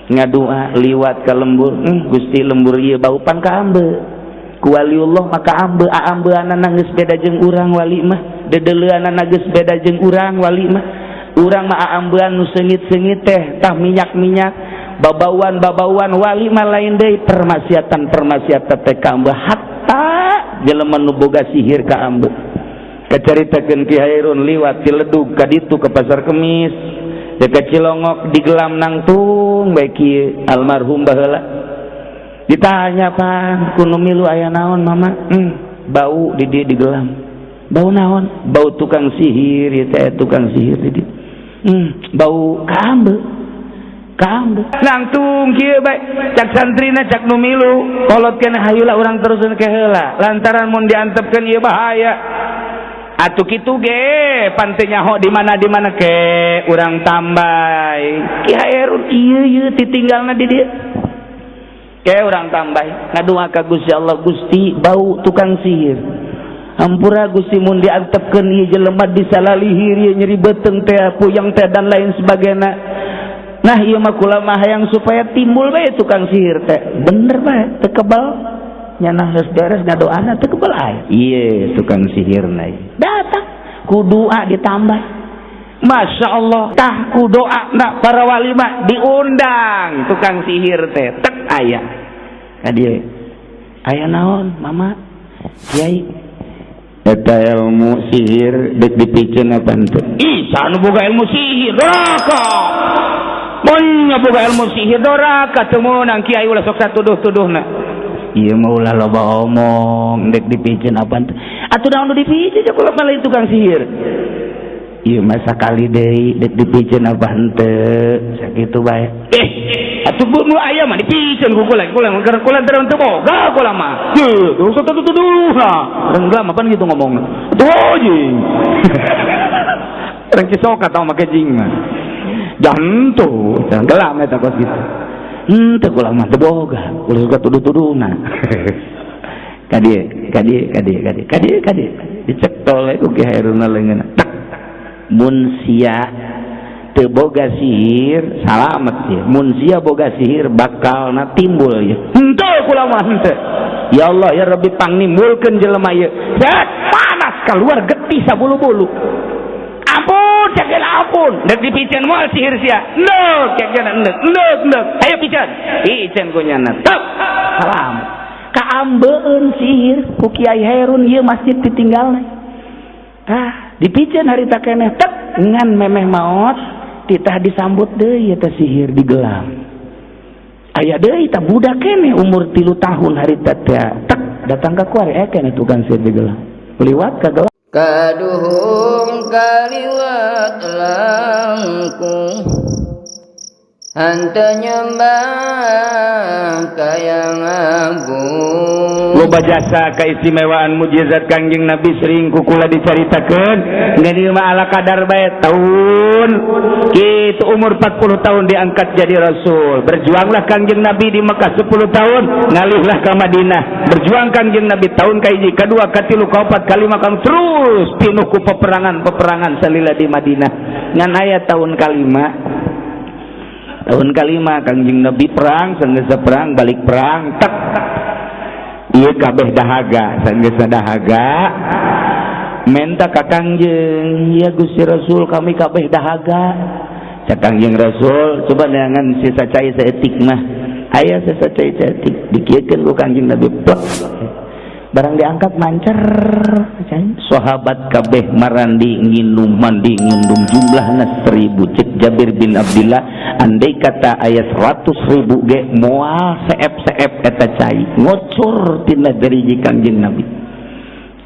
Ngadua liwat ka lembur, Gusti, lembur ieu bau pan kaambe ku waliullah maka ambe aambeanana geus beda jeung urang. Wali mah dedeleuanana geus beda jeung urang. Wali mah, urang mah aambean nu seungit-seungit teh, tah minyak-minyak, babauan-babauan. Wali mah lain deui, permaksiatan-permaksiatan teh kaambe, hatta jelema nu boga sihir kaambe. Kacaritakeun Ki Hairun liwat Ciledug ka ditu ke Pasar Kemis dekat Cilongok, digelam nangtung bae kieu almarhum baheula. Ditanya pan ku nu milu, "Aya naon, Mama?" Bau di dieu digelam." "Bau naon?" "Bau tukang sihir ieu teh, tukang sihir di dieu." Bau kaambe, kaambe nangtung kieu bae. Cak santrina, cak nu milu kolot keneh, "Hayulah urang teruskeun ke heula, lantaran mun diantepkeun ieu bahaya." Atuh kitu ge pan teu nyaho di mana di mana ke urang tambay. Ki Hairun ieu ieu titinggalna di dieu ke urang tambay, ngadua ka Gusti Allah, "Gusti, bau tukang sihir, hampura Gusti, mun diantepkeun ieu jelema disalalihir ieu, nyeri beuteung teh, puyeng teh, dan lain sebagainya. Nah, ieu mah kula mah hayang supaya timbul bae tukang sihir teh." Bener bae, teu kebal nyana. Geus beres ngadoana, teu kebal aya ieu tukang sihirna datang ku doa ditambah. Masya Allah, tah ku doa nak para wali mah diundang tukang sihir teh, tek aya ka dieu. "Aya naon, Mama?" "Kiai, eta ilmu sihir dek dipiceun apa henteu?" "Ih, anu boga ilmu sihir doraka. Mun boga ilmu sihir doraka, teu meunang. Kiai ulah sok satuduh-tuduhna. Ieu mah ulah loba omong, dek dipiceun apa henteu?" "Atuh naon nu dipiceun, kula mah lain tukang sihir. Ieu mah sakali deui, dek dipiceun apa henteu?" Sakitu bae. "Eh, atuh bu nu aya mah dipiceun ku kula. Kula kula kula teu boga, kula mah. Ye, terus tuduh-tuduh nah." Urang gelam apaan gitu ngomongna. Atuh jing. Urang Cisoka tau make jing mah. Jantu, gelam eta kos gitu. "Henteu, kula mah teu boga, ulah suka tuduh-tuduhna." Ka dieu, ka dieu, ka dieu, ka dieu, ka dieu, ka dieu. Dicekol ku Ki Hairuna leungeunna. Tek. Mun sia teu boga sihir, salamet sia. Mun sia boga sihir, bakalna timbul ieu. "Henteu, kula mah henteu. Ya Allah, ya Rabbi, pangnimbulkeun jelema ieu." Set, panas keluar getih sabulu-bulu. "Ampun," cek, "ampun. Dek dipiceun moal sihir sia?" "Endek," cek cenah, "endek, endek, endek. Ayo piceun." Piceun ku nyana. Tek. Salam. Kaambeun sihir ku Kiai Herun ieu masjid ditinggalna. Tah, dipiceun harita keneh, tek, ngan memeh maot titah disambut deui eta sihir digelam. Aya deui tah, budak keneh umur 3 tahun harita teh, tek datang ka kuari, keneh tukang sihir digelam. Liwat ka gelam. Kaduhung kaliwat langkung henteu nyembah ka Yang Agung. Loba jasa keistimewaan mujizat Kangjeng Nabi sering kukula dicaritakeun. Ngan ieu mah ala kadar bae. Tahun kitu umur 40 tahun diangkat jadi rasul. Berjuanglah Kangjeng Nabi di Mekah 10 tahun, ngalihlah ke Madinah. Berjuang Kangjeng Nabi tahun kahiji, kadua, katilu, kaopat, kalima, kang terus pinuh ku peperangan-peperangan salila di Madinah. Ngan aya tahun kalima, tahun kalima Kangjeng Nabi perang, sanggeus perang balik perang, tek, ieu kabeh dahaga. Sanggeus dahaga, menta ka Kangjeng, "Ya Gusti Rasul, kami kabeh dahaga." Cak Kangjeng Rasul, "Coba neangan sisa cai saeutik mah." Aya sisa cai saeutik, dikieukeun ku Kangjeng Nabi, plek. Barang diangkat mancer. Sahabat kabeh marandi nginum, mandi ngindum, jumlahna 1000. Cek Jabir bin Abdullah, andai kata aya 100.000 ge moal seep-seep eta cai, ngocor tina deriji Kangjeng Nabi.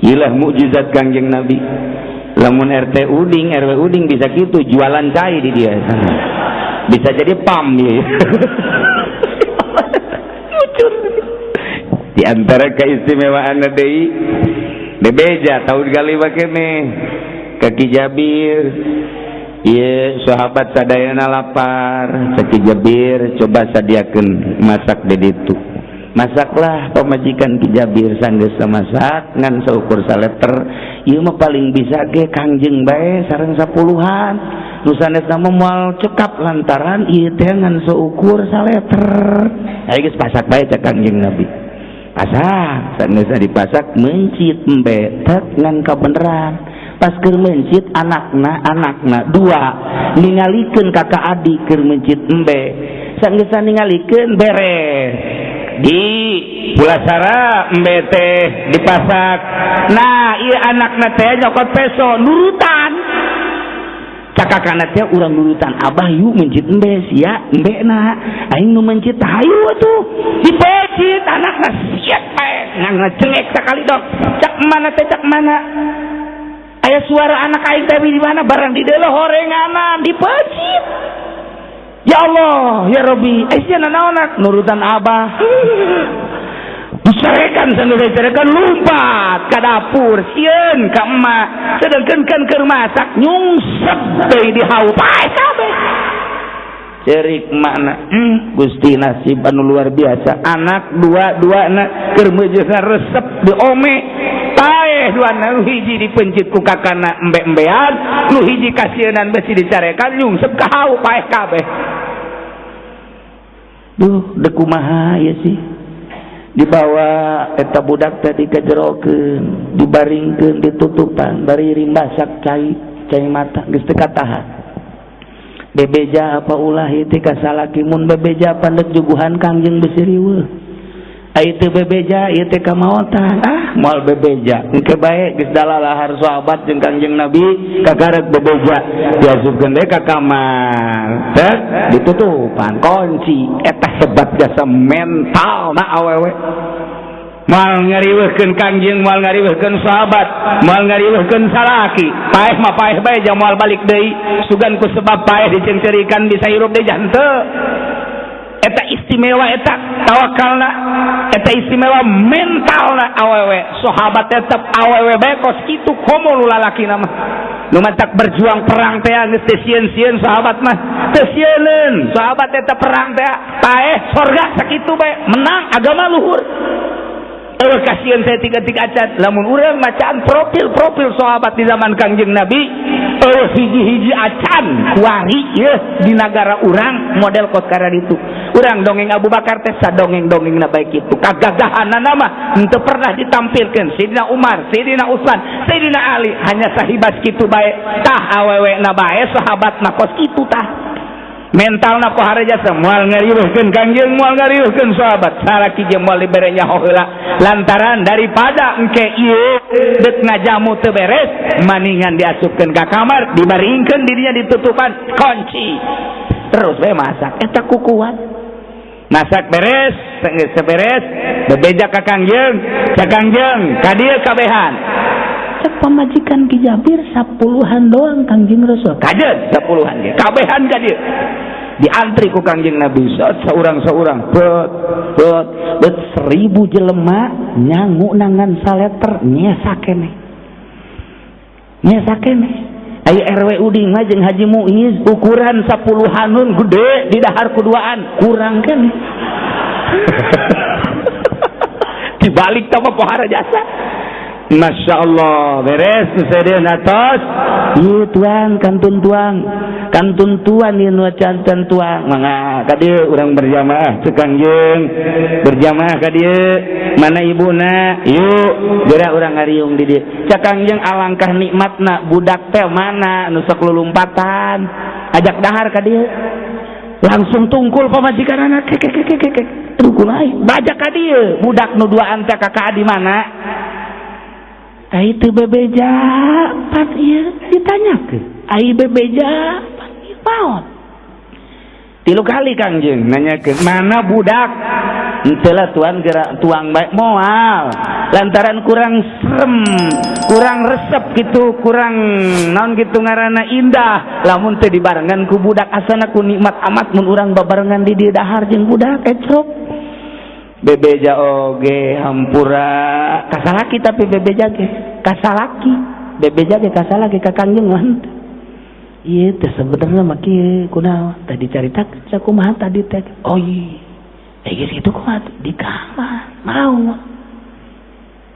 Ilah mukjizat Kangjeng Nabi. Lamun RT Uding, RW Uding bisa gitu jualan cai di dia, bisa jadi pam ya. Ngucur. Di antara keistimewaan deui, bebeja tahun kali keneh ka Ki Jabir. Ieu sahabat sadayana lapar. Cek Ki Jabir, "Coba sadiakeun masak di ditu." Masaklah pamajikan Ki Jabir. Sanggeus masak ngan saukur saleter. Ieu mah paling bisa ge Kangjeng bae sareng sapuluhan. Nu sanesna mah moal cekap lantaran ieu teh ngan seukur saleter. Aya geus pasak bae cek Kangjeng Nabi. Pasak, sanesna dipasak mencit embe tek ngan kabeneran. Pas keur mencit anakna dua ningalikeun kakak adik keur mencit embe. Sanggeus ningalikeun beres. Di Pulasara embe teh dipasak. Nah, ieu anakna teh nyokot peso nurutan. Cakakana teh urang nurutan abah yuk mencit embe sia embena aing nu mencit hayu atuh dipecit anakna siap bae ngan cengek sakali dok cak mana teh cak mana aya suara anak aing teh di mana barang di deuleuh horenganan dipecit. Ya Allah ya Rabbi eh sia nanaonak nurutan abah. Dicarekan sambil dicarekan lompat ke dapur sieun ka emak sedangkan kan keur masak nyungsep deui di hau pae kabeh. Cerik makna Gusti nasib anu luar biasa anak dua-duana keur meujeuna resep diome paeh duana nu hiji dipencit ku kakana embe-embean nu hiji kasieunan besi dicarekan nyungsep ka hau paeh kabeh. Duh deuk kumaha ieu sih dibawa eta budak tadi kajerokeun dibaringkeun ditutupan bari rimbasak cai cai mata geus teu katahan. Bebeja apa ulah ieu teh ka salaki mun bebeja pandek juguhan Kangjeng besi riweuh. Ai teu bebeja ieu teh kamaotan ah moal bebeja engke bae geus dalalahar sahabat jeung Kangjeng Nabi kagarek bebeja diasupkeun deui ka kamar teh ditutupan kunci eta hebat jasa mental na awewe. Moal ngariweuhkeun Kangjeng moal ngariweuhkeun sahabat moal ngariweuhkeun salaki paeh mah paeh bae jang moal balik deui sugan ku sebab paeh diceungceurikan bisa hirup deui henteu. Eta istimewa eta tawakalna eta istimewa mentalna awewe sahabat tetep awewe bae kos kitu komo nu lalakina mah nu matak berjuang perang teh geus teu sieun-sieun sahabat mah teu sieuneun sahabat eta perang teh paeh sorga sakitu bae menang agama luhur. Eueuh kasieun saya tiga-tiga acan lamun urang macaan profil-profil sahabat di zaman Kangjeng Nabi eueuh hiji-hiji acan kuari yeuh di nagara urang model kos kararitu. Urang dongeng Abu Bakar teh sadongeng-dongengna bae kitu kagagahanana mah henteu pernah ditampilkeun Sayyidina Umar, Sayyidina Utsman, Sayyidina Ali hanya sahibas kitu bae tah awewena bae sahabatna kos kitu tah. Mentalna pohara jasa moal ngariweuhkeun Kangjeng moal ngariweuhkeun sahabat salaki jeung moal dibere nyaho heula lantaran daripada engke ieu deuk ngajamu teu beres maningan diasupkeun ka kamar dibaringkeun dirinya ditutupan kunci terus we masak eta ku kuat masak beres geus beres bebeja ka Kangjeng ka Kangjeng ka dieu kabehan cek pamajikan Ki Jabir 10-an doang Kangjeng Rasul kajeun 10-an ge kabehan ka dieu diantri ku Kangjeng Nabi seorang-seorang bet bet bet 1000 jelema nyangu nangan saleter nyesa keneh nyesa keneh aya RW Uding mah jeung Haji Muiz ukuran 10-anun gede di dahar kuduaan kurang keneh dibalik tah mah pohara jasa. Masya Allah beres sedeun atos ieu tuang kantun tuang kantun tuan ieu nu canten tuang mangga ka dieu urang berjamaah cek Kangjeng berjamaah ka dieu mana ibuna yuk geura urang ngariung di dieu cek Kangjeng alangkah nikmatna budak teh mana nu sok lulumpatan ajak dahar ka dieu langsung tungkul pamajikanana kek kek kek kek aduh kumaha bajak ka dieu budak nu duaan teh kakak di mana ai teu bebeja pan ieu ditanyakeun ai bebeja pan ieu maot 3 kali Kangjeng nanyakeun mana budak henteu lah tuan geura tuang bae moal lantaran kurang serem kurang resep gitu kurang naon gitu ngaranna indah lamun teu dibarengan ku budak asana ku nikmat amat mun urang babarengan di dieu dahar jeung budak ecrok bebeja oge hampura kasalaki tapi bebeja ge kasalaki bebeja ge kasalaki ka Kangjeng mah ieu teh sebenarnya mah kieu kunaon tadi caritakeun sakumaha tadi teh oh iya geus kitu kumaha di kamar mau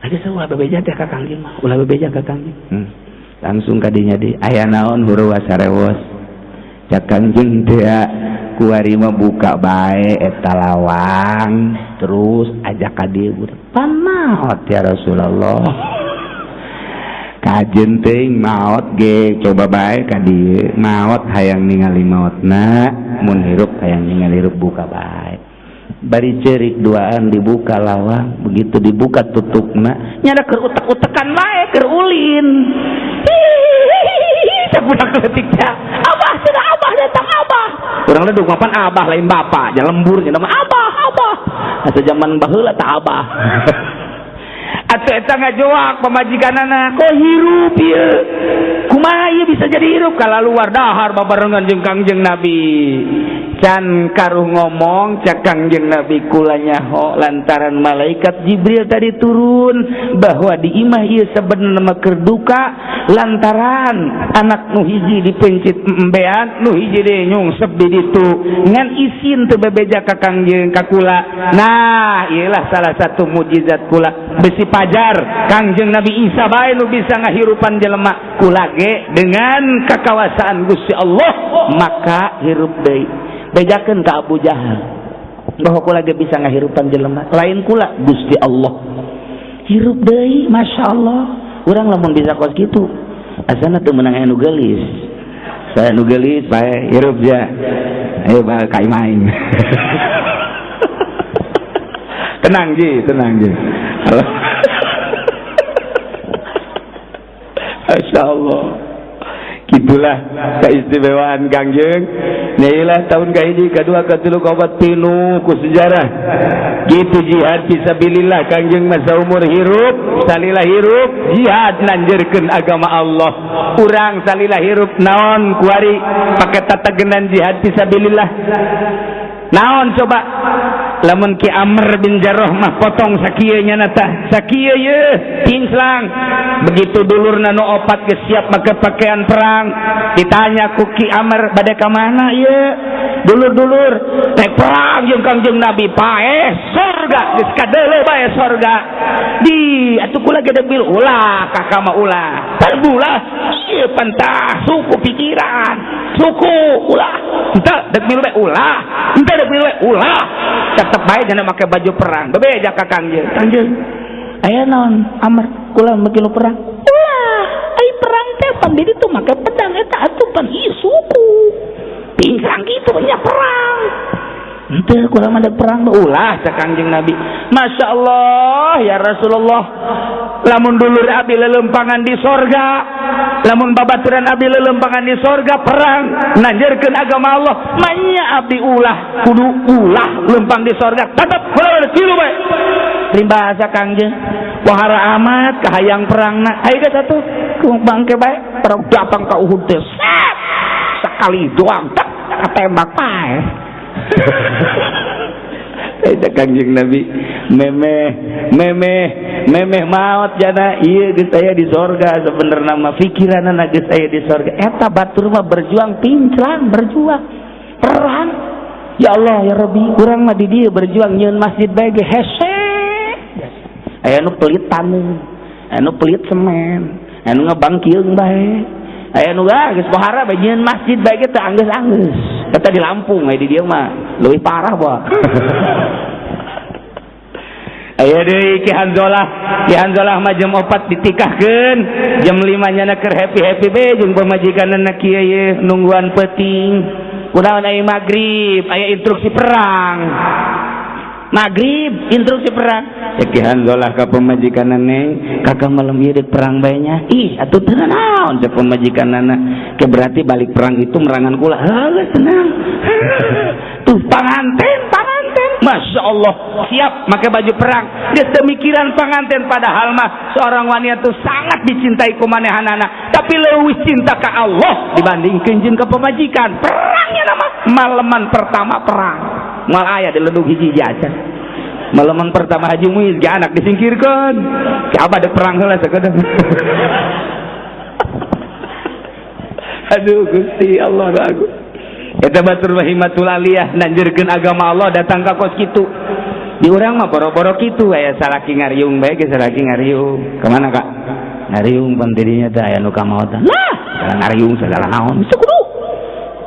lagi ulah bebeja teh ka Kangjeng mah ulah bebeja ka Kangjeng langsung kadinya di aya naon huruwa sarewos Cak Kangjeng teh kuari mah buka bae eta lawang terus ajak ka dieu budak. Pan maot ya Rasulullah. Kajen teuing maot ge coba bae ka dieu maot hayang ningali maotna mun hirup hayang ningali hirup buka bae. Bari cerik duaan dibuka lawang, begitu dibuka tutupna nyada keur utek-utekan bae keur ulin. Budak leutik teh abah cenah abah datang abah. Urang teh mapan abah lain bapak, nya lembur nya mah abah abah. Asa zaman baheula tah abah. Atuh eta ngajoak pamajikanana, kok hirup ieu? Kumaha ieu bisa jadi hirup kalaluar dahar babarengan jeung Kangjeng Nabi. Can karuh ngomong cak Kangjeng Nabi kula nyaho lantaran malaikat Jibril tadi turun bahwa di imah ieu sebenarnya mah keur duka lantaran anak nu hiji dipencit embean nu hiji deui nyungsep di ditu ngan isin teu bebeja ka Kangjeng ka kula. Nah, ieulah salah satu mukjizat kula besi pajar Kangjeng Nabi Isa bae nu bisa ngahirupan jelema kula ge dengan kakawasaan Gusti Allah maka hirup deui. Bejakeun ka Abu Jahal bahwa kula ge bisa ngahirupan jelema lain kula Gusti Allah hirup deui. Masya Allah urang lamun bisa kos kitu asana teu meunang aya nu geulis saya nu geulis bae hirup ja ayo bae ka imah aing. Tenang ji, tenang ji. Masya Allah gitulah keistimewaan Kangjeng. Nailah tahun kahiji kadua katilu kaopat tinu ku sejarah gitu jihad fisabilillah Kangjeng masa umur hirup salila hirup jihad nanjerkeun agama Allah. Urang salila hirup naon kuari pake tatagenan jihad fisabilillah naon coba lamun Ki Amr bin Jarrah mah potong sakieu nya tah sakieu ye tingslang begitu dulurna nu opat geus siap make pakaian perang ditanya ku Ki Amr bade ka mana ieu dulur-dulur teh perang jeung Kangjeng Nabi paeh surga geus kadeuleu bae surga di atuh kula gede bil ulah kakak mah ulah terbulah ieu pantah suku pikiran suku ulah henteu dek milu bae ulah henteu dek milu bae ulah tetep bae jana make baju perang bebeja ka Kangjeng. Kangjeng aya naon Amr kula make lu perang ulah ai perang teh pan di ditu make pedang eta atuh pan ieu suku pingsan kitu nya perang henteu kula mah dek perang ulah cak Kangjeng Nabi. Masya Allah ya Rasulullah lamun dulur abdi lelempangan di sorga lamun babaturan abdi lelempangan di sorga perang nanjerkeun agama Allah manya abdi ulah kudu ulah lempang di sorga tetep kula tilu bae ribasa Kangjeng wahara amat kahayang perangna ayo geus atuh bangke bae perang datang ka Uhud teh sekali doang tak tembak pae. Eta Kangjeng Nabi memeh memeh memeh maot jana ieu geus aya di sorga sebenarna mah pikiranna geus aya di sorga eta batur mah berjuang pinclang berjuang perang ya Allah ya Rabbi urang mah di dieu berjuang nyieun masjid bae ge hese aya nu pelit taneuh aya nu pelit semen aya nu ngebangkieung bae aya nu geus pohara bae nyieun masjid bae ge teu anggeus-anggeus eta di Lampung aya di dieu mah leuwih parah boh. Aya deui Ki Hanzolah, Ki Hanzolah mah jam 4 ditikahkeun, jam 5 nyana keur happy-happy be jeung pamajikanna kieu ye nungguan peuting. Kunaon aya magrib, aya instruksi perang. Magrib instruksi perang. Cek Ki Hanzolah ka pamajikanna neng, kakak malam ieu deuk perang bae nya. Ih, atuh teu naon cek pamajikanna. Ke berarti balik perang itu merangan kula. Heuh, tenang. Tuh panganten, panganten. Masya Allah, siap pakai baju perang. Dia demikian panganten padahal mah seorang wanita itu sangat dicintai ku manehanana, tapi leuwih cinta ka Allah dibandingkeun jeung ka pamajikan. Perangnya nama malaman pertama perang. Moal aya di ledug hiji aja. Malaman pertama Haji Muiz ge anak disingkirkeun. Ki abah dek perang heula sakedeung. Aduh Gusti Allah aku. Eta batur himatul aliyah nanjerkeun agama Allah datang ka kos kitu. Di urang mah boro-boro kitu aya salaki ngariung bae ge salaki ngariung. Kemana Kak? Ngariung pan didinya teh aya nu kamaotan. Lah, ngariung segala naon. Kudu.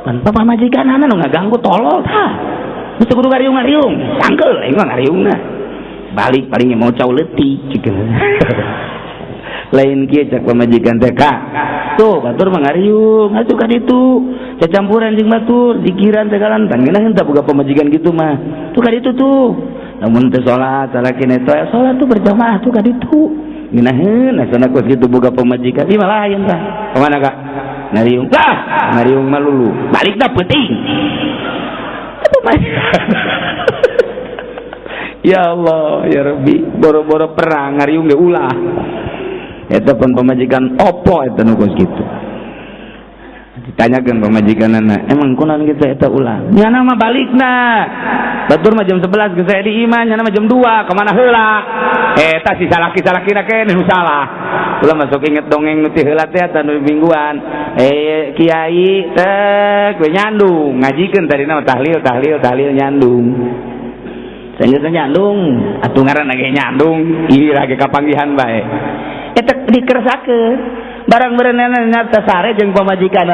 Pan pamajikanana nu ngaganggu tolol tah. Geus kudu ngariung-ngariung, sangkeul aing mah ngariungna. Balik paling mau cau leutik cik. Lain kieu cak pamajikan teh ka. Tuh batur mah ngariung, atuh ka ditu. Cacampuran jeung batur, zikiran segalan tan ngeunah henteu boga pamajikan kitu mah. Tuh ka ditu tuh. Lamun teu salat, salakina teh salat tuh berjamaah tuh ka ditu. Ngeunaheun asana kos kitu boga pamajikan. Ieu mah lain tah. Kamana Kak? Ngariung. Lah, ngariung mah lulu. Balik dah peuting. Atuh mah. Ya Allah, ya Rabbi, boro-boro perang ngariung ge ulah. Eta pun pamajikan opo eta nu kos kitu. Ditanyakeun pamajikanana, emang kunaon kitu eta ulah? Nyana mah balikna. Batur mah jam 11 geus aya di imah, nyana mah jam 2, ka mana heula? Eta si salaki-salakina keneh nu salah. Ulah masuk inget dongeng nu ti heula teh eta nu mingguan. Kiai teh we nyandung, ngajikeun tadina mah tahlil tahlil tahlil nyandung. Sanggeus nyandung, atuh ngaranna ge nyandung, ieu lagi kapanggihan bae. Eta dikeresakeun. Barang berenana nyata sare jeung pamajikan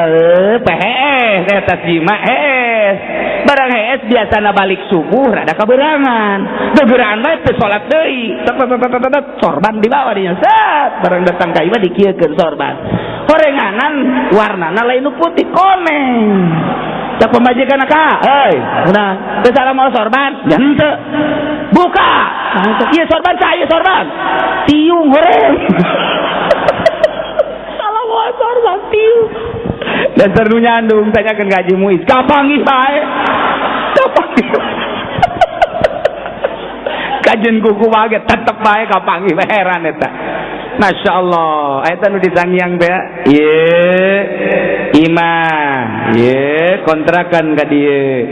pehees eta jima hees. Barang hees biasana balik subuh rada kaberangan. Beberangan bae teu salat deui. Sorban dibawa dinya. Set barang datang ka imah dikieukeun sorban. Horenganan warnana lain nu putih koneng. Cak pamajikan ka, heuy, nah, teu salah mau sorban, ya henteu. Buka. Ieu sorban cah, ieu sorban. Tiung horeng. Salah mau sorban tiung. Dasar nu nyandung tanyakeun ka Haji Muiz, kapanggih bae. Kapanggih. Kajen kuku wae tetep bae kapanggih heran eta. Masya Allah, eta nu disangyang teh. Ieu imah, ieu kontrakan ka dieu.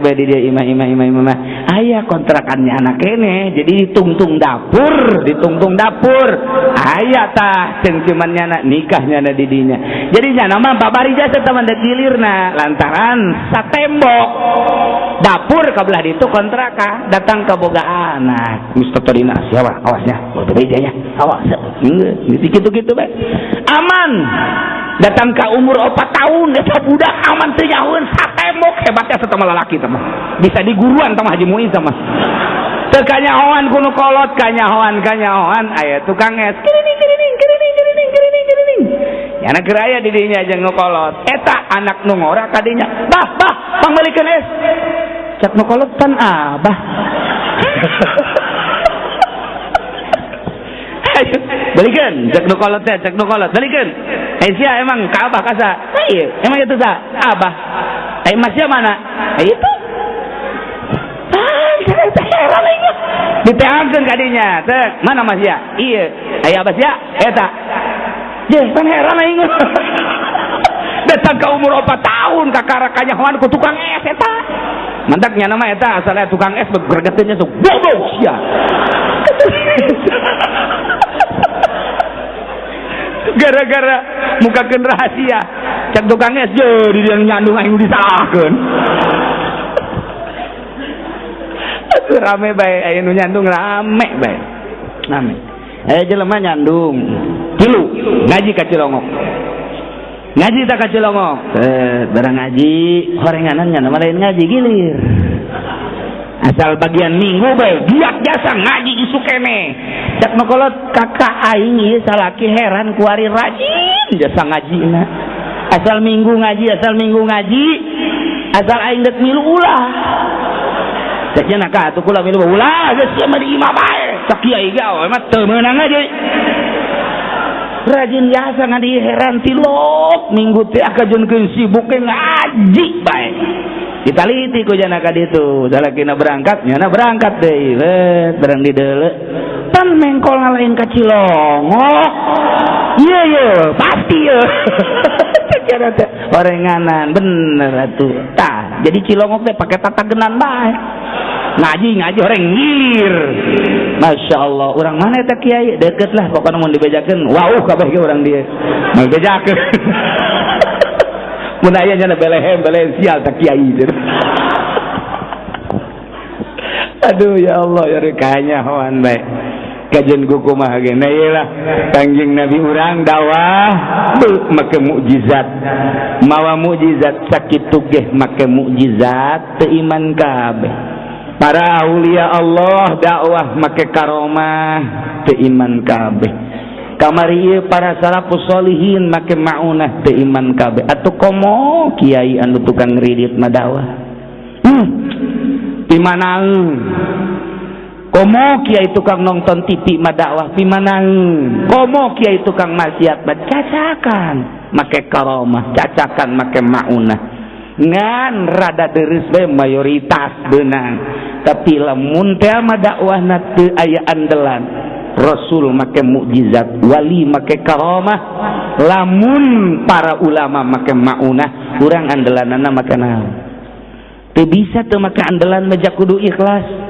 Bae di dieu imah imah imah imah. Aya kontrakannya anak kene, jadi ditungtung dapur, ditungtung dapur. Aya tah cengcuman nyana nikah nyana di dinya. Jadi nyana mah babari jasa teman dek gilirna lantaran satembok dapur ka belah ditu kontrakan datang ka boga anak. Geus tadina siapa awasnya, bodoh nya. Awas, gitu-gitu bae. Aman. Datang ke umur 4 tahun eta budak aman teu nyahoeun satembok hebatnya satama lalaki teh mah. Bisa diguruan tah Haji Muiz teh mah. Teu kanyahoan ku nu kolot, kanyahoan kanyahoan aya tukang es. Kirining kirining kirining kirining kirining kirining. Nyana keur aya di dinya jeung nu kolot. Eta anak nu ngora ka dinya. Bah, bah, pangmeulikeun es. Cak nu kolot pan abah. Balikan, cek nu kolot teh, cek nu kolot, balikan. Sia emang ka abah kasa. Ieu, emang itu sa? Abah. Masnya mana? Itu. Ah, heran aing mah. Diteangkeun ka dinya, teh, mana masya? Ieu. Aya abah sia? Eta. Jeh, pan heran aing mah. Datang ka umur 4 tahun kakara kanyahoan ku tukang es eta. Mantak nya nama eta asalnya tukang es gregeteunnya sok bodoh sia. Gara-gara mukakeun rahasia cak tukang es jadi yang nyandung aing disalahkeun. Atuh rame bae aya nu nyandung rame bae. Rame. Aya jelema nyandung tilu ngaji ka Cilongok. Ngaji tak ka Cilongok. Barang ngaji horenganan nya lain ngaji gilir. Asal bagian minggu bae giat jasa ngaji isuk keneh. Cak nu kolot kakak aing ieu salaki heran kuari rajin jasa ngajina. Asal minggu ngaji, asal minggu ngaji, asal aing deuk milu ulah. Cak nya ka atuh kula milu ulah geus sia mah di imah bae. Cak kiai ge awe mah teu meunang ngaji. Rajin jasa ngaji heran tilok minggu teh akajeunkeun sibuk ge ngaji bae. Ditaliti ku jana ka ditu, salakina berangkat, nyana berangkat deui, barang di deuleu. Pan mengkol ngalain ka Cilongok. Ieu ye, pasti ye. Cara teh orenganan bener atuh. Tah, jadi Cilongok teh pake tatagenan bae. Ngaji ngaji orang ngilir. Masya Allah, orang mana eta kiai? Deket lah pokoknya mun dibejakeun, wauh kabeh ge urang dieu. Mun bejakeun. Mun aya nya belehem belehem sial tak kiai. Aduh ya Allah ya kanyahoan bae. Kajian kumaha ge nah ieu lah Kangjeng Nabi urang dakwah make mukjizat, mawa mukjizat sakitu ge make mukjizat teu iman kabeh. Para aulia Allah dakwah make karomah teu iman kabeh. Kamari ieu para salafus solihin make maunah teu iman kabeh. Atuh komo kiai anu tukang ngridit mah dakwah. Pimanaeun. Komo kiai tukang nonton TV mah dakwah pimanaeun. Komo kiai tukang maksiat mah cacakan make karomah, cacakan make maunah. Ngan rada deres bae mayoritas beunang. Tapi lamun teh mah dakwahna teu aya andelan. Rasul make mukjizat, wali make karomah, lamun para ulama make maunah, urang andelanana make naon? Teu bisa teu make andelan mah kudu ikhlas.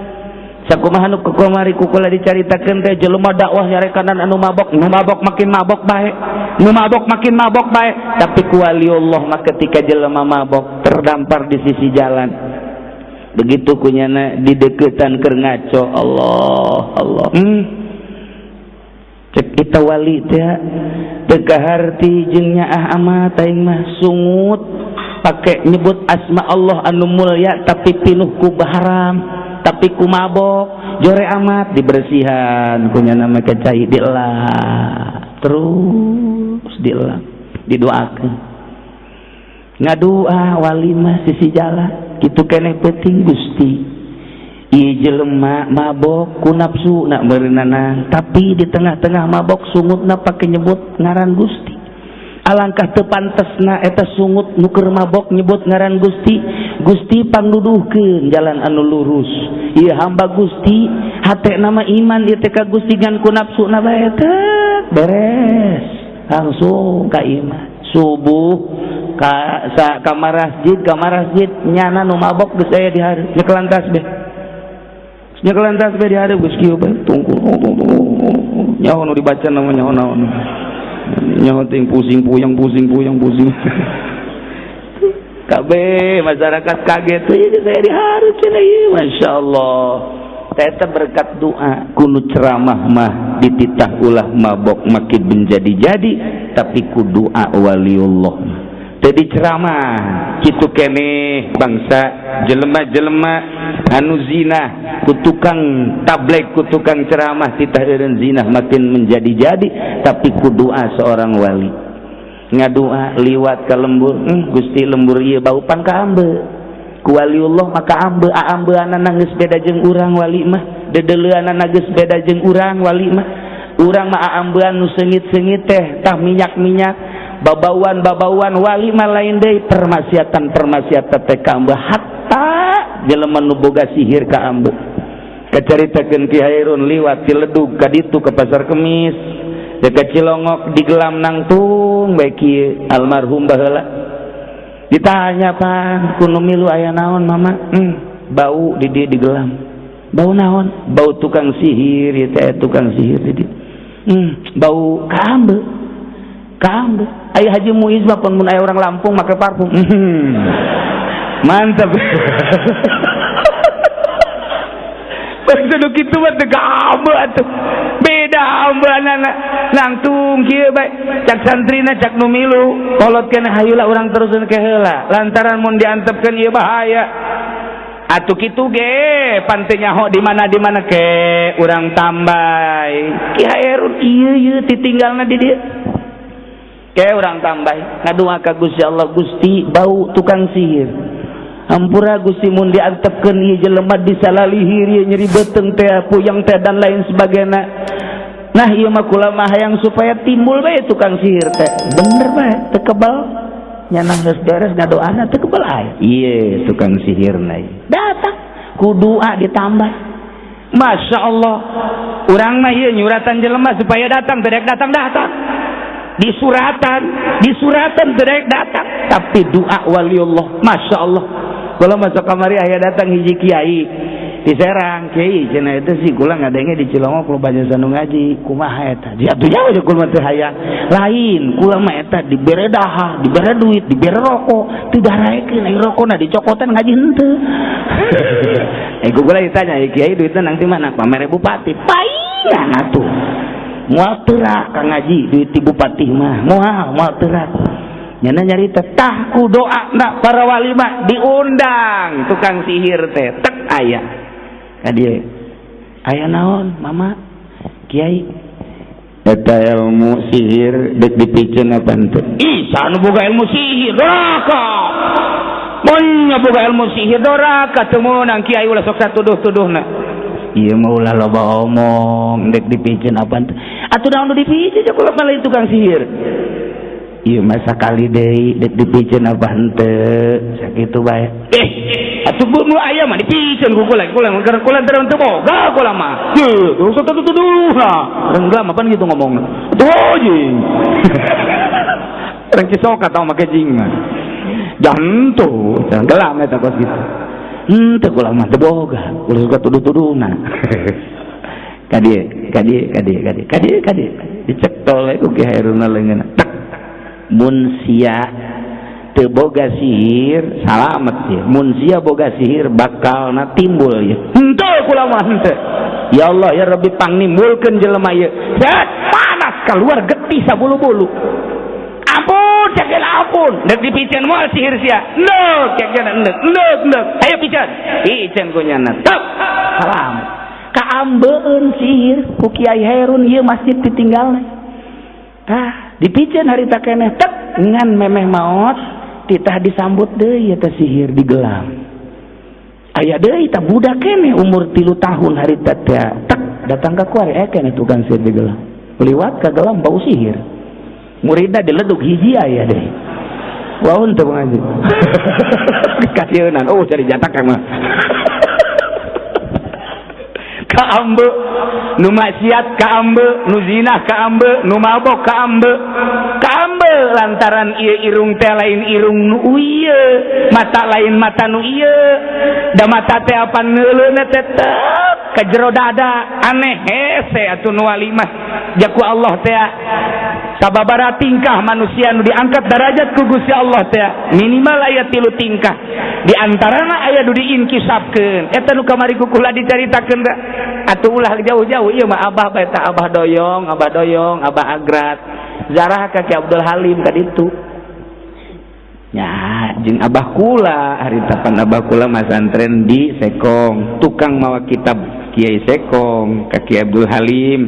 Sakumaha nu kukamari kukula dicaritakeun teh jelema dakwah nyarekanan anu mabok, nu mabok makin mabok bae, nu mabok makin mabok bae, tapi ku waliullah mah ketika jelema mabok terdampar di sisi jalan. Begitu kunyana dideketan keur ngaco, Allah Allah. Cek kita wali teh teu kaharti jeung nyaah amat aing mah sungut pake nyebut asma Allah anu mulya tapi pinuh ku haram. Tapi ku mabok jore amat dibersihan kunyana make cai dielap terus dielap didoakeun ngadua wali mah sisi jalan kitu keneh penting Gusti ieu jelema mabok ku nafsu nak meureunana tapi di tengah-tengah mabok sungutna pake nyebut ngaran Gusti. Alangkah teu pantesna eta sungut nu keur mabok nyebut ngaran Gusti. Gusti pangduduhkeun jalan anu lurus. Ieu hamba Gusti hatena mah iman ieu teh ka Gusti ngan ku nafsuna bae teh beres langsung ka iman. Subuh ka sa ka masjid nyana nu mabok geus aya di hareup nyekelan tasbih. Nyekelan tasbih di hareup geus kieu bae tungkul nyaho nu dibaca nama nyaho naon. Nyaho ting pusing puyeng pusing puyeng pusing. Kabeh masyarakat kaget ieu saya di hareup cenah ieu masyaallah. Eta berkat doa kunu ceramah mah dititah ulah mabok makin menjadi-jadi tapi ku doa waliullah. Tadi ceramah kitu keneh bangsa jelema-jelema anu zina ku tukang tabligh ku tukang ceramah titah eureun zina makin menjadi-jadi tapi ku doa seorang wali. Ngadua liwat ka lembur, Gusti lembur ieu baupan ka ambe. Ku waliullah maka ambe aambeanana geus beda jeung urang wali mah, dedeleuanana geus beda jeung urang wali mah. Urang mah aambean nu seungit-seungit teh tah minyak-minyak, babauan-babauan wali mah lain deui permaksiatan-permaksiatan teh ka ambe hatta jelema nu boga sihir ka ambe. Kacaritakeun Ki Hairun liwat Ciledug ka ditu ka Pasar Kemis. Dekat Cilongok digelam nangtung bae kieu almarhum baheula. Ditanya pan kuno milu aya naon mama? Bau di dieu digelam. Bau naon? Bau tukang sihir ieu teh tukang sihir di dieu. Bau ka ambe. Ka ambe. Aya Haji Muiz mah pun mun aya orang Lampung make parfum. Mantap. Bangsa nu kitu mah teu ka ambe atuh. Beda ambeanana nangtung kieu bae cak santrina cak nu milu kolot keneh hayula urang teruseun ke heula lantaran mun diantepkeun ieu bahaya atuh kitu ge pan teu nyaho di mana ke urang tambay Ki Hairun ieu ieu titinggalna di dieu ke urang tambay ngadua ka Gusti Allah Gusti bau tukang sihir hampura Gusti mun diantepkeun ieu jelema disalalihir ieu nyeri beuteung teh puyeng teh dan lain sebagainya. Nah ieu mah kula mah hayang supaya timbul bae tukang sihir teh bener bae teu kebal nyanah geus beres ngadoana teu kebal aya ieu tukang sihirna datang ku doa ditambah. Masya Allah urang mah ieu nyuratan jelema supaya datang teu datang datang disuratan teu datang tapi doa waliullah Masya Allah. Kalau masuk kamari aya datang hiji kiai di Serang, kiai cenah eta sih kula ngadenge di Cilongok kula baca sanu ngaji kumaha eta dia atuh jauh aja kula teu hayang lain kula mah eta dibere dahar dibere duit dibere rokok teu daraekeun ai rokona dicokotan ngaji henteu. Kula ditanya kiai duitna nang di mana pamere bupati pait Uningan atuh. Moal terak ka ngaji duit ti bupati mah. Moal moal terak. Nyana nyarita tah ku doa na para wali mah diundang tukang sihir teh tek aya. Ka dieu. Aya naon mama? Kiai eta ilmu sihir dek dipiceun apa henteu? Ih, saha nu boga ilmu sihir? Doraka. Mun boga ilmu sihir doraka teu meunang kiai ulah sok satuduh-tuduhna. Ieu mah ulah loba omong dek dipiceun apa henteu? Atuh naon nu dipiceun kula mah lain tukang sihir. Ieu mah sakali deui dek dipiceun apa henteu? Sakitu bae. Atuh nu aya mah dipiceun ku kula, kula keur kula teu teu boga kula mah. Heuh, sok tuduh-tuduhna. Urang mah pan gitu ngomongna. Tuh jing. Urang Cisoka tau make jing mah. Jantu, jangan gelam eta kos kitu. Henteu kula mah teu boga, ulah suka tuduh-tuduhna. Ka dieu, ka dieu, ka dieu, ka dieu, ka dieu, ka dieu. Dicetol we ku Ki Hairuna leungeunna. Tek. Mun sia teu boga sihir, salamet ya. Mun sia boga sihir bakalna timbul ya. Henteu kula mah henteu. Ya Allah ya Rabbi pangnimbulkeun jelema ieu. Set panas keluar getih sabulu-bulu. Ampun, cek ampun. Dek dipiceun moal sihir sia. Ndek, cek ndek, ndek, ndek. Ayo piceun. Piceun ku nyana. Tek. Salam. Kaambeun sihir ku Kiai Herun ieu masjid ditinggalna. Tah, dipiceun harita keneh tek ngan memeh maot titah disambut deui eta sihir digelam. Aya deui tah budak keneh umur 3 tahun harita teh tek datang ka kuari aya keneh tukang sihir digelam. Liwat ka gelam bau sihir. Muridna dileduk hiji aya deui. Waun teu ngaji. Kasieunan, oh cari jatak mah. Kaambe nu maksiat kaambe, nu zina kaambe, nu mabok kaambe. Kaambe lantaran ieu irung teh lain irung nu ieu, mata lain mata nu ieu. Da mata teh apan neuleuna teh tek ka jero dada, aneh hese atuh nu wali mah. Jaku Allah teh sababaraha tingkah manusia nu diangkat derajat ku Gusti Allah teh minimal aya 3 tingkah. Di antarana aya nu diinkisabkeun. Eta nu kamari ku kula dicaritakeun teh. Atuh ulah jauh-jauh ieu mah abah bae tah abah doyong, abah doyong, abah agrat. Zarah ka Ki Abdul Halim ka ditu. Nya jeung abah kula, harita pan abah kula masantren di Sekong, tukang mawa kitab Kiai Sekong ka Ki Abdul Halim,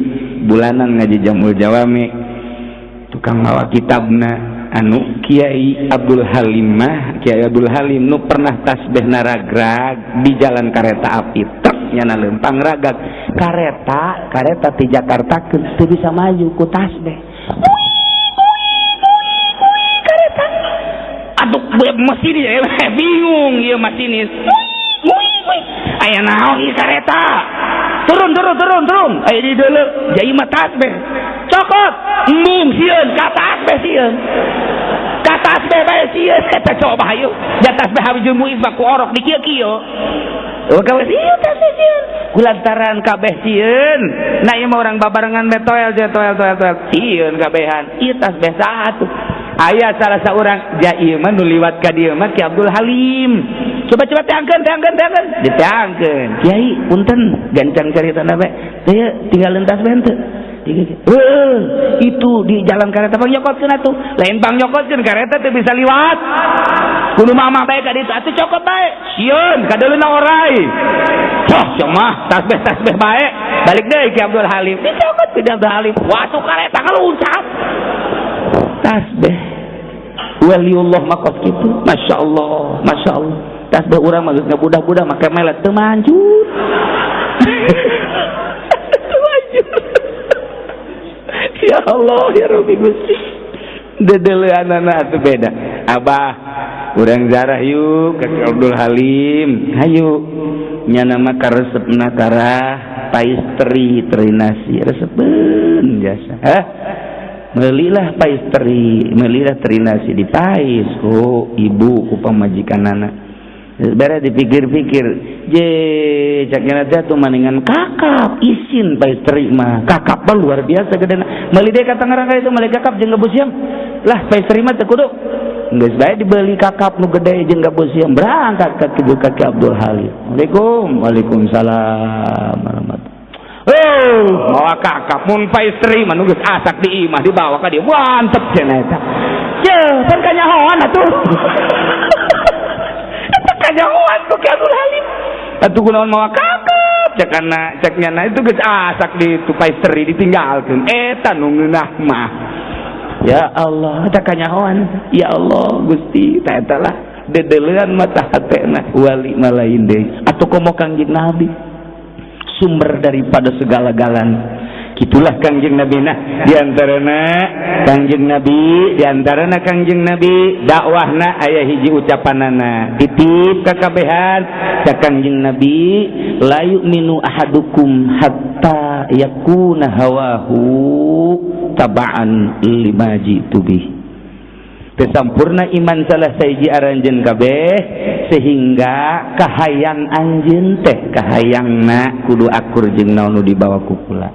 bulanan ngaji Jamul Jawami. Tukang mawa kitabna anu Kiai Abdul Halim mah, Kiai Abdul Halim nu pernah tasbih naragrag di jalan kereta api truk nyana lempang ragag kareta, kareta ti Jakarta teu bisa maju ku tasbih. Kareta. Aduh, masinis bingung ieu masinis. Aya naon ieu kareta? Turun turun turun turun. Aya di deuleu, jai mah tasbih. Cokot, embung sieun, ka tasbih sieun. Ka tasbih bae sieun eta coba hayu. Ja tasbih hawi jeung muiz mah ku orok di kieu-kieu. Oh kawe sieun tasbih sieun. Kulantaran kabeh sieun. Nah ieu mah urang babarengan bae toel toel toel toel sieun kabehan. Ieu tasbih saha tuh? Aya salah seorang ja ieu mah nu liwat ka dieu mah Ki Abdul Halim. Coba-coba teangkeun teangkeun teangkeun. Diteangkeun. Kiai punten gancang caritana bae. Teu tinggal tasbih henteu. Itu di jalan kareta pang nyokotkeun atuh. Lain pang nyokotkeun kareta teu bisa liwat. Kudu mama bae ka ditu atuh cokot bae. Sieun kadeuleuna orai. Coh sia mah tasbih-tasbih bae. Balik deui Ki Abdul Halim. Dicokot ku Abdul Halim. Wah tuh kareta ngaluncat. Tasbih. Waliullah makos kitu. Masya Allah, Masya Allah. Tasbih urang mah geus ngabudah-budah make melet teu manjur. Teu manjur. Ya Allah ya Rabbi Gusti. Dedeleanana atuh beda. Abah urang zarah yuk ka Ki Abdul Halim. Hayu. Nya nama karesepna karah pais teri teri nasi resepeun jasa. Hah? Melilah pais teri, melilah teri nasi di pais ku ibu ku pamajikanana. Bere dipikir-pikir, je caknya teh tuh maningan kakap isin pais teri mah. Kakap mah luar biasa gedena. Meuli deui ka Tangerang itu meuli kakap jeung gabus siam. Lah pais teri mah teu kudu. Geus bae dibeli kakap nu gede jeung gabus siam berangkat ka kitu ka Ki Abdul Halim. Waalaikum, waalaikumsalam warahmatullahi. Oh, mawa kakap mun pa istri mah nu geus asak di imah dibawa ka dieu mantep cenah eta. Ye, pan kanyahoan atuh. Eta kanyahoan ku Ki Abdul Halim. Atuh kunaon mawa kakap cek kana cek nyana itu geus asak di tu pa istri ditinggalkeun. Eta nu ngeunah mah. Ya Allah, eta kanyahoan. Ya Allah, Gusti, ta eta lah dedelean mata hatena wali mah lain deui. Atuh komo Kangjeng Nabi, sumber daripada segala-galanya. Gitulah Kangjeng Nabi. Nah, diantarana Kangjeng Nabi, diantarana Kangjeng Nabi dakwahna aya hiji ucapanana titip kakabehan ka Kangjeng Nabi, la yu'minu ahadukum hatta yakuna hawahu taba'an lima jitu bih. Teu sampurna iman salah sahiji aranjeun kabeh sehingga kahayang anjeun teh kahayangna kudu akur jeung naon nu dibawa ku kula.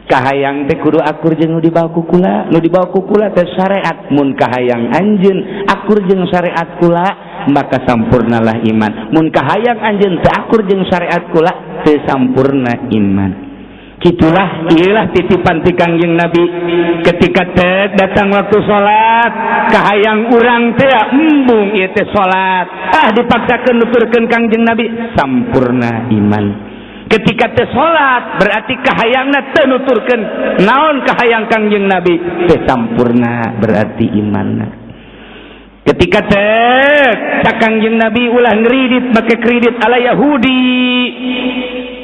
Kahayang teh kudu akur jeung nu dibawa ku kula, nu dibawa ku kula teh syariat. Mun kahayang anjeun akur jeung syariat kula, maka sampurnalah iman. Mun kahayang anjeun teu akur jeung syariat kula, teu sampurna iman. Itulah ialah titipan ti Kangjeng Nabi ketika teh datang waktu salat, kahayang urang teh embung ieu teh salat, ah dipaksakeun nuturkeun Kangjeng Nabi, sampurna iman. Ketika teh salat berarti kahayangna teu nuturkeun naon kahayang Kangjeng Nabi, teu sampurna berarti imanna. Ketika teh cak Kangjeng Nabi ulah ngeridit make kredit ala Yahudi,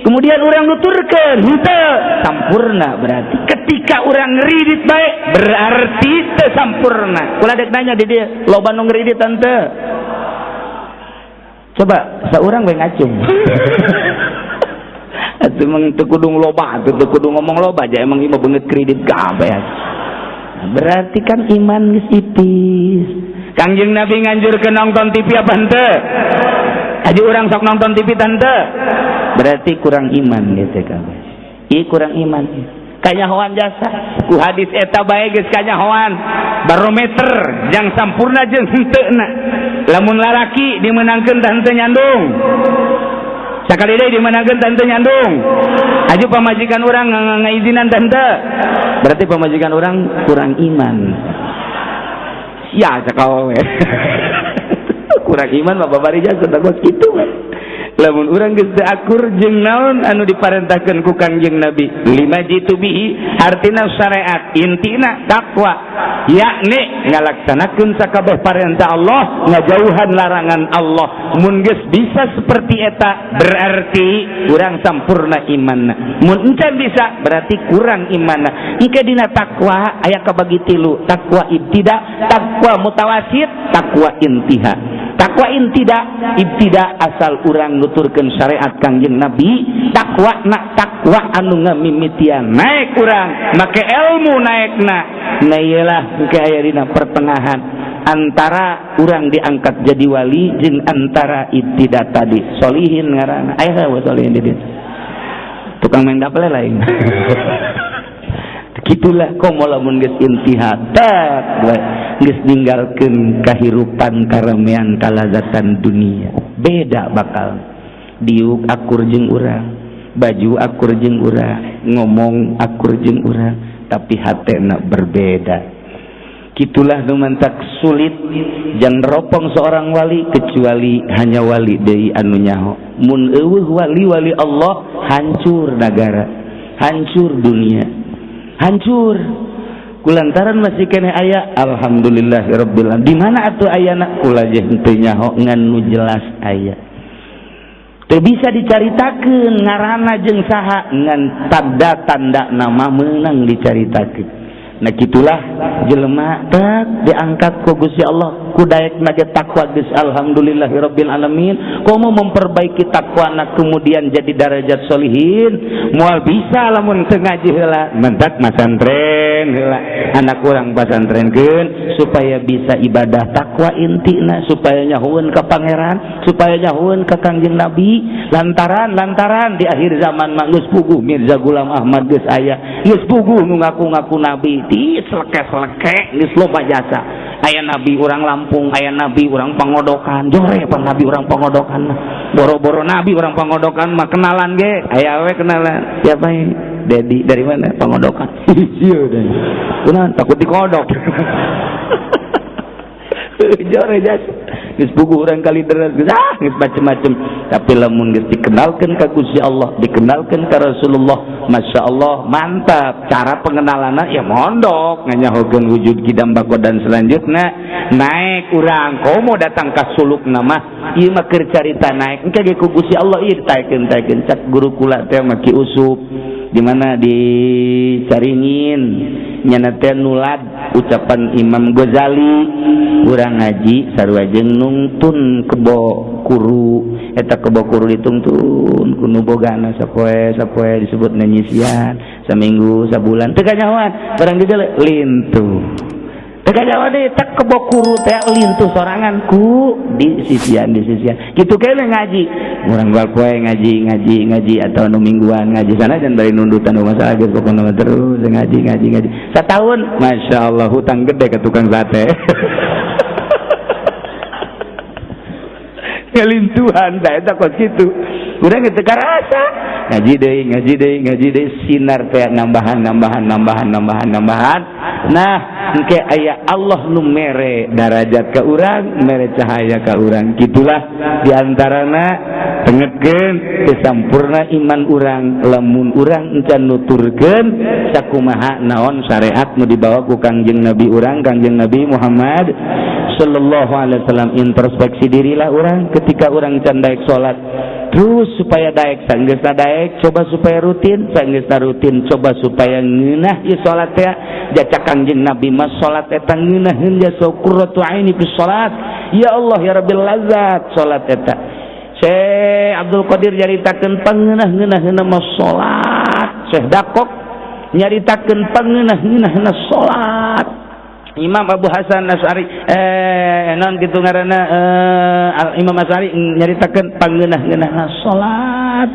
kemudian orang nuturkeun henteu, sampurna berarti. Ketika orang ngeridit baik berarti teu sampurna. Kula dek nanya di dieu, loba nu ngeridit henteu? Coba saurang we ngacung. Atuh emang teu kudu loba atuh, teu kudu ngomong loba aja, emang ieu mah beungeut kredit kabeh. Berarti kan iman geus ipis. Kangjeng Nabi nganjurkeun nonton TV apa henteu? Haji urang sok nonton TV tante, berarti kurang iman gitu kabeh. Ih, kurang iman. Kanyahoan jasa ku hadis eta bae geus kanyahoan barometer jang sampurna jeung henteuna. Lamun lalaki dimenangkeun tah henteu nyandung, sakali deui dimenangkeun tah henteu nyandung. Aju pamajikan urang ngaizinan tah henteu, berarti pamajikan urang kurang iman. Ya sakawe kurang iman mah babari jasa kos kitu we. Lamun urang geus teu akur jeung naon anu diparentahkeun ku Kangjeng Nabi, lima jitu bihi artina syariat, intina takwa, yakni ngalaksanakeun sakabeh parentah Allah, ngajauhan larangan Allah. Mun geus bisa seperti eta berarti urang sampurna imanna. Mun encan bisa berarti kurang imanna. Engke dina takwa aya kabagi tilu: takwa ibtida, takwa mutawasit, takwa intiha. Takwa intida ibtida asal urang nuturkeun syariat Kangjeng Nabi, takwa nak takwa anu ngamimitian naik urang make ilmu naikna. Nah, iyalah engke aya dina pertengahan antara urang diangkat jadi wali jeung antara ibtida tadi, solihin ngaranna. Aya we solihin di dieu tukang main dapel lain. Gitulah komo lamun geus intiha tak geus ninggalkeun kahirupan, karamean, kalazatan dunia, beda bakal diuk akur jeung urang, baju akur jeung urang, ngomong akur jeung urang, tapi hatena berbeda. Gitulah nu mantak sulit jang ropong seorang wali kecuali hanya wali deui anu nyaho. Mun eueuh wali-wali Allah, hancur negara, hancur dunia, hancur. Kulantaran masih kene aya, alhamdulillahirabbil alamin. Di mana atuh ayana? Kula je henteu nyaho, ngan nu jelas aya. Teu bisa dicaritakeun ngaranna jeung saha, ngan tanda-tanda nama meunang dicaritakeun. Nah, gitulah jelema tak diangkat ku Gusti Allah ku daek nage takwa geus alhamdulillahirabbil alamin, komo memperbaiki takwana kemudian jadi darajat solihin moal bisa lamun teu ngaji heula. Mentak masantren heula, anak urang pasantrenkeun supaya bisa ibadah takwa intina, supaya nyahueun ka pangeran, supaya nyahueun ka Kangjeng Nabi. Lantaran lantaran di akhir zaman mah geus puguh Mirza Ghulam Ahmad geus aya, geus puguh nu ngaku-ngaku nabi di seleke-seleke, geus loba jasa. Aya nabi urang Lampung, aya nabi urang Pangodokan, jore pan nabi urang Pangodokan. Boro-boro nabi urang Pangodokan mah kenalan ge, aya we kenalan. Siapa ini? Dedi dari mana? Pangodokan. Iya deh. Kunaon takut dikodok. Jore jasa. Geus puguh urang kali deras geus ah geus macem-macem. Tapi lamun geus dikenalkeun ka Gusti Allah, dikenalkeun ka Rasulullah, Masya Allah, mantap. Cara pengenalanna ya mondok, nganyahokeun wujud kidam bako dan selanjutnya naik urang komo datang ka suluk nama ieu mah keur carita naik engke ge ku Gusti Allah ieu ditaekeun-taekeun cak guru kula teh mah Ki Usup di mana di Caringin nyana teh nulad ucapan Imam Ghazali urang ngaji sarua jeung nungtun kebo kuru eta kebo kuru ditungtun ku nu bogana sapoe sapoe disebut nyisian saminggu sabulan teu kanyahoan barang di lintuh teu kanyahoan deui tak kebo kuru teh lintuh sorangan ku di sisian kitu kene ngaji urang bal poe ngaji ngaji ngaji atau nu mingguan ngaji sana jangan bari nundutan masalah geus pokona terus ngaji ngaji ngaji satahun masyaallah hutang gede ke tukang sate ngelintuhan da eta kos kitu urang teu karasa ngaji deui ngaji deui ngaji deui sinar teh nambahan nambahan nambahan nambahan nambahan. Nah engke aya Allah nu mere darajat ka urang, mere cahaya ka urang. Kitulah diantarana tengetkeun teu sampurna iman urang lamun urang encan nuturkeun sakumaha naon syariat nu dibawa ku Kangjeng Nabi urang, Kangjeng Nabi Muhammad sallallahu alaihi wasallam. Introspeksi dirilah urang ketika urang can daek salat terus supaya daek sanggeusna daek coba supaya rutin sanggeusna rutin coba supaya ngeunah ieu salat teh jacak Kangjeng Nabi mah salat eta ngeunaheun jasa qurratu aini fi salat ya Allah ya Rabbil lazat salat eta. Syekh Abdul Qadir nyaritakeun pangeunah-ngeunaheunna mah salat, Syekh Dakok nyaritakeun pangeunah-ngeunaheunna salat, Imam Abu Hasan Asy'ari non kitu ngaranna Imam Asy'ari nyaritakeun pangeunah-ngeunaheunna salat.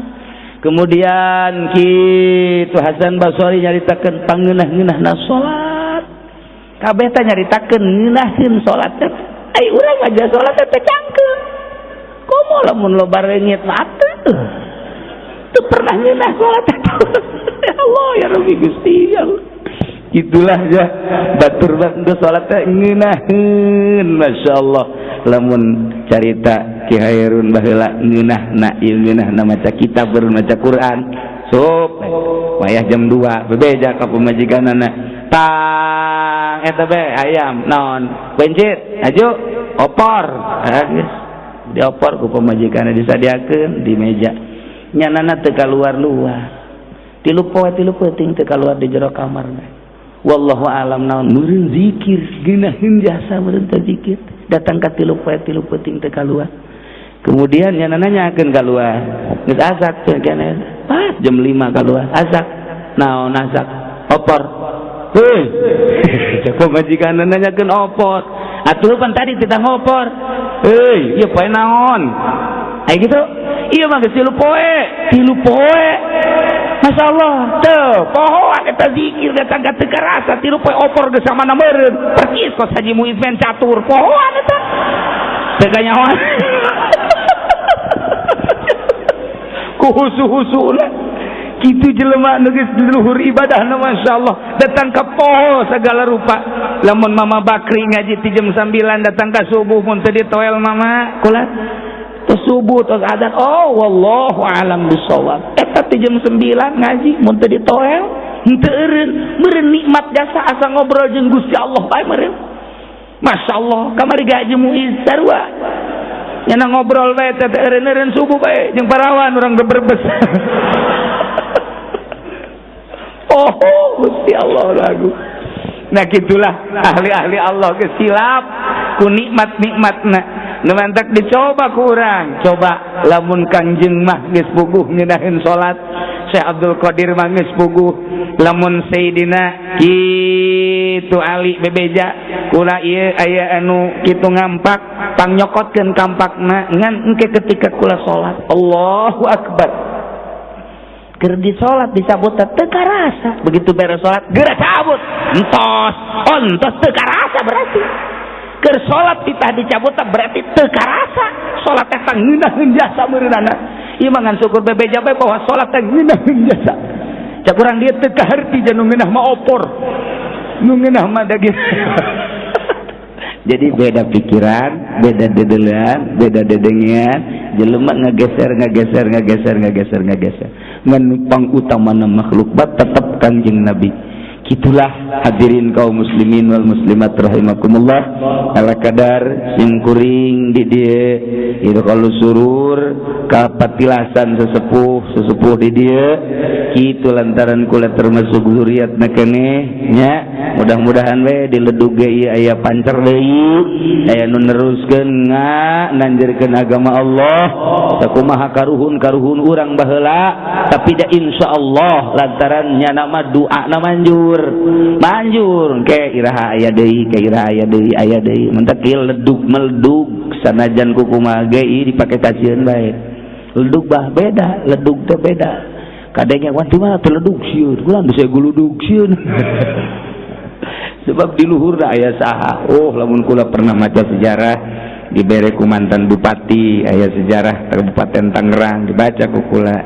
Kemudian kitu Hasan Basri nyaritakeun pangeunah-ngeunaheunna salat. Kabeh teh nyaritakeun ngeunaheun salat teh. Ai urang aja salat teh cangkeung. Komo lamun loba reungit mah atuh. Teu pernah ngeunah salat teh. Ya Allah ya Rabbi Gusti ya Allah. Itulah ya batur geus salat teh ngeunaheun masyaallah lamun carita Ki Hairun baheula ngeunahna ieu ngeunahna maca kitab baru maca Quran sup wayah jam 2 bebeja ka pamajikanana tang eta be ayam naon bencit aju opor geus diopor ku pamajikanna disadiakeun di meja nyanana teu kaluar-luar tilu poe tilu peuting teu kaluar di jero kamarna. Wallahu alam naon meureun zikir geunaheun jasa meureun teh zikir datang ka tilu poe tilu peuting teu kaluar. Kemudian nya nanyakeun kaluar geus asak teh keneh pas jam 5 kaluar asak naon asak opor heuy cek pamajikan nanyakeun opor atuh pan tadi titah ngopor heuy ieu poe naon aya kitu ieu mah geus tilu poe Masya Allah teu pohoan eta zikir datang ka teu karasa tilu poe opor geus samana meureun percis kos Haji Muiz main catur pohoan eta teu kanyahoan ku husu-husuna kitu jelema nu geus luhur ibadahna masyaallah datang ka poho segala rupa lamun Mama Bakri ngaji ti jam 9 datang ka subuh mun teu ditoel mama kula tos subuh tos adzan oh wallahu alam bisawab eta ti jam 9 ngaji mun teu ditoel henteu eureun meureun nikmat jasa asa ngobrol jeung Gusti Allah bae meureun masyaallah kamari gaji Muiz sarua nyana ngobrol bae teh eureun-eureun subuh bae jeung parawan urang berbes. Oh Gusti Allah lagu. Nah gitulah ahli-ahli Allah kesilap ku nikmat-nikmatna. Nu mantak dicoba ku urang. Coba lamun Kangjeng mah geus puguh ngeunaheun salat, Syekh Abdul Qadir mah geus puguh, lamun Sayyidina kitu Ali bebeja kula ieu aya anu kitu ngampak pangnyokotkeun kampakna ngan engke ketika kula salat Allahu Akbar. Keur di salat dicabut teu karasa, begitu beres salat geura cabut entos, oh entos teu karasa berarti. Keur salat titah dicabut berarti teu karasa salat teh ngeunaheun jasa meureunana. Ieu mah ngan syukur bebeja bae bahwa salat teh ngeunaheun jasa. Cak urang dieu teu kaharti nu ngeunah mah opor. Nu ngeunah mah daging. Jadi beda pikiran, beda dedelean, beda dedengean, jelema ngageser ngageser ngageser ngageser ngageser. Ngan pangutamana makhluk bat tetep Kanjeng Nabi. Gitulah hadirin kaum muslimin wal muslimat rahimakumullah. Ala kadar singkuring di dieu itu kalau surur kapatilasan sesepuh sesepuh di dieu kitu lantaran kula termasuk zuriatna keneh nya. Mudah-mudahan we di ledug ge ieu aya pancer deui, aya nu neruskeun nanjirkeun agama Allah. Sakumaha karuhun-karuhun urang baheula, tapi da insyaallah lantaran nyana mah doana manjur. Manjur ke iraha aya deui, ke iraha aya deui, aya deui. Mentak ieu ledug meledug sanajan kukumaha ge ieu dipake kasieun bae. Ledug bah beda, ledug teh beda. Kadenge wan di mana teh ledug sieun, kula bisa guludug sieun. Sebab di luhur da aya saha. Oh, lamun kula pernah maca sejarah dibere ku mantan bupati, aya sejarah Kabupaten Tangerang dibaca ku kula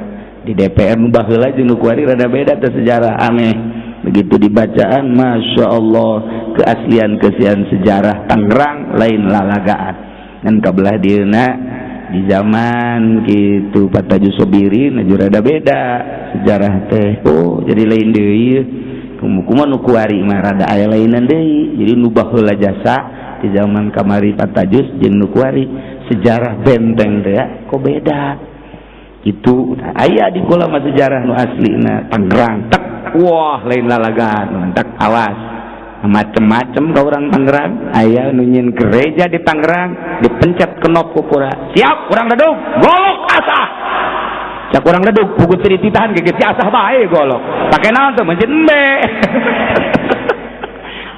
di DPR nu baheula jeung nu kuari rada beda teh sejarah aneh. Begitu dibacaan, masya Allah, keaslian keaslian sejarah Tangerang lain lalagaan. Dan kabelah dieuna di zaman kitu Pataju Sobirin aju rada beda sejarah teh. Oh, jadi lain deui. Kumaha nu kuari mah rada aya lainan deui. Jadi nu baheula jasa di zaman kamari Patajus jeung nu kuari sejarah benteng teh ya, kok beda. Itu aya di kula mah sejarah nu aslina Tangerang. Tek wah lain lalagaan, mantap awas macem-macem ka urang Tangerang. Aya nu nyieun gereja di Tangerang dipencet kenop ku kura, siap urang ledug golok asah. Cak urang ledug puguh teu dititahan ge geus asah bae golok. Pake naon tuh mencet embe.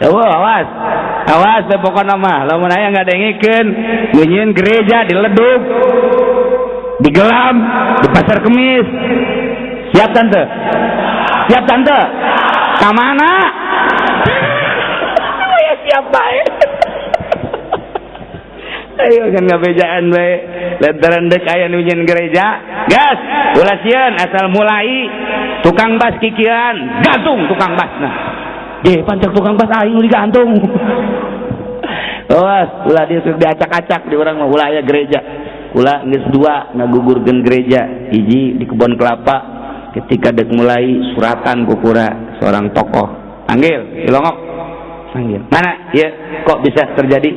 Wah, awas. Awas teh pokona mah lamun aya ngadengikeun nu nyieun gereja di ledug digelam di Pasar Kemis. Siap tante? Siap tante? Kamana? Ya siap bae. Ayo kan ngabejaan bae. Lantaran dek aya nu nyieun gereja, gas, ulah sieun asal mulai tukang bas kikian, gantung tukang basna. Ge pancak tukang bas aing nu digantung. Awas, ulah dia diacak-acak di urang mah ulah aya gereja. Ulah geus dua ngagugurkeun gereja, hiji di kebon kelapa ketika dek mulai suratan kukura seorang tokoh panggil cilongok panggil mana ya kok bisa terjadi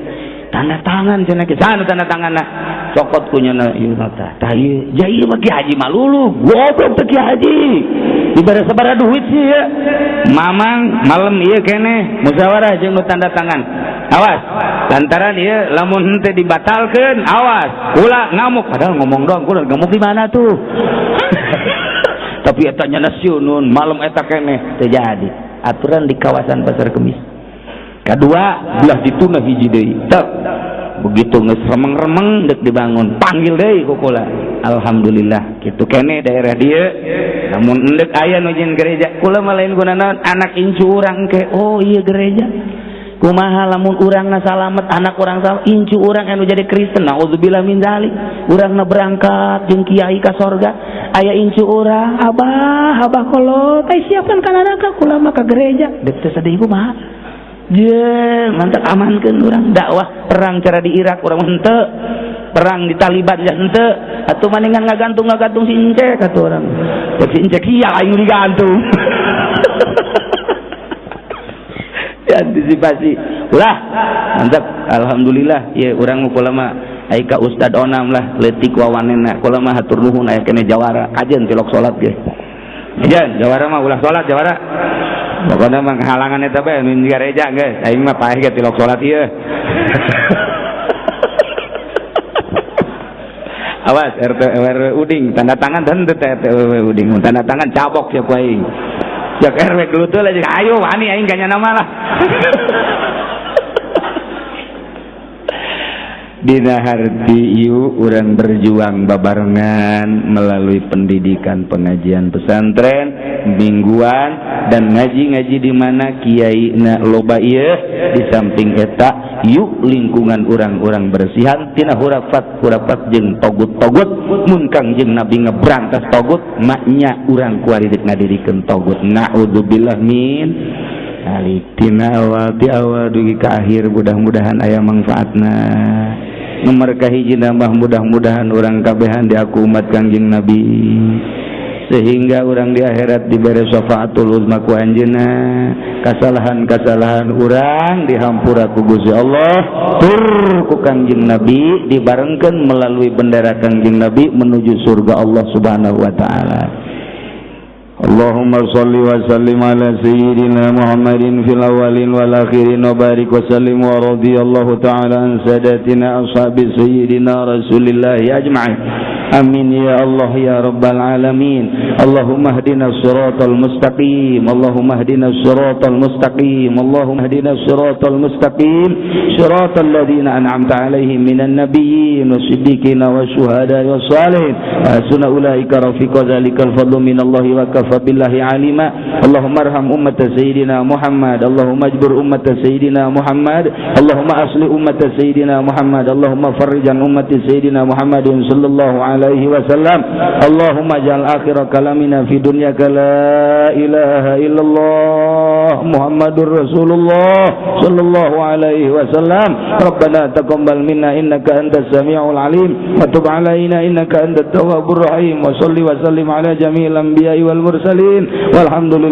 tanda tangan cenah ke sana tanda tanganna cokot kunyana ieu tah tah ieu ja ieu mah Ki Haji malulu goblok teh Ki Haji dibere sabaraha duit sih ya mamang malam ieu keneh musyawarah jeung nu tanda tangan awas lantaran ieu lamun henteu dibatalkeun awas kula ngamuk padahal ngomong doang kula ngamuk di mana tuh. Tapi eta nya siunun malam eta keneh teu jadi aturan di kawasan Pasar Kemis. Kedua belah dituna hiji deui tek begitu geus remeng-remeng deuk dibangun panggil deui ku kula. Alhamdulillah kitu keneh daerah dieu lamun endek aya nu nyieun gereja kula mah lain gunana anak incu urang ke oh iya gereja kumaha lamun urangna salamet anak urang salamet incu urang anu jadi Kristen naudzubillah min dzalik urangna berangkat jeung kiai ka sorga aya incu urang abah abah kolot ai siapkan ka neraka kula mah ka gereja deuk teu sedih kumaha je mantap amankeun urang dakwah perang cara di Irak urang henteu perang di Taliban ya henteu atuh maningan ngagantung-ngagantung si Incek atuh urang cek si Incek iya aing digantung. Antisipasi ulah mantap alhamdulillah ya urang kula mah ai ka Ustad Onam lah leutik wawanena kula mah hatur nuhun aya keneh jawara kajen tilok salat ge kajen jawara mah ulah salat jawara pokona mah halangan eta bae nu gereja geus aing mah paeh ge tilok salat ieu. Awas RT RW Uding tanda tangan dan RT RW Uding tanda tangan cabok siap aing. Jak RW gelutul aja ayo wani aing ganya nama lah. Dina harti yuk urang berjuang babarengan melalui pendidikan, pengajian pesantren mingguan dan ngaji-ngaji di mana kiai na loba ieu. Di samping eta, yuk lingkungan urang-urang bersihan tina hurafat hurafat jeung togut-togut. Mun Kangjeng Nabi ngeberantas togut, maknya urang kuari rek ngadirikeun togut, naudzubillah min dzalik. Tina awal, ti awal dugi ka akhir, mudah-mudahan aya manfaatna. Nomor kahiji nambah, mudah-mudahan urang kabehan diaku umat Kangjeng Nabi sehingga urang di akhirat diberi syafaatul uzma ku anjeunna, kesalahan-kesalahan urang dihampura ku Gusti Allah tur ku Kangjeng Nabi, dibarengkeun melalui bendera Kangjeng Nabi menuju surga Allah Subhanahu wa taala. اللهم صل وسلم على سيدنا محمد في الأولين والآخرين وبارك وسلم، ورضي الله تعالى عن ساداتنا أصحاب سيدنا رسول الله أجمعين. آمين يا الله يا رب العالمين. اللهم اهدنا الصراط المستقيم، اللهم اهدنا الصراط المستقيم، اللهم اهدنا الصراط المستقيم، صراط الذين أنعمت عليهم من النبيين والصديقين والشهداء والصالحين، وحسن أولئك رفيقا. ذلك الفضل من الله وكفى بالله عليما. اللهم ارحم أمة سيدنا محمد، اللهم اجبر أمة سيدنا محمد، اللهم أصلح أمة سيدنا محمد، اللهم فرج عن أمة سيدنا محمد صلى الله عليه وسلم. اللهم اجعل آخر كلامنا في دنياك لا إله إلا الله محمد رسول الله صلى الله عليه وسلم. ربنا تقبل منا إنك أنت السميع العليم وتب علينا إنك أنت التواب الرحيم، وصل وسلم على جميع الأنبياء والمرسلين، والحمد لله.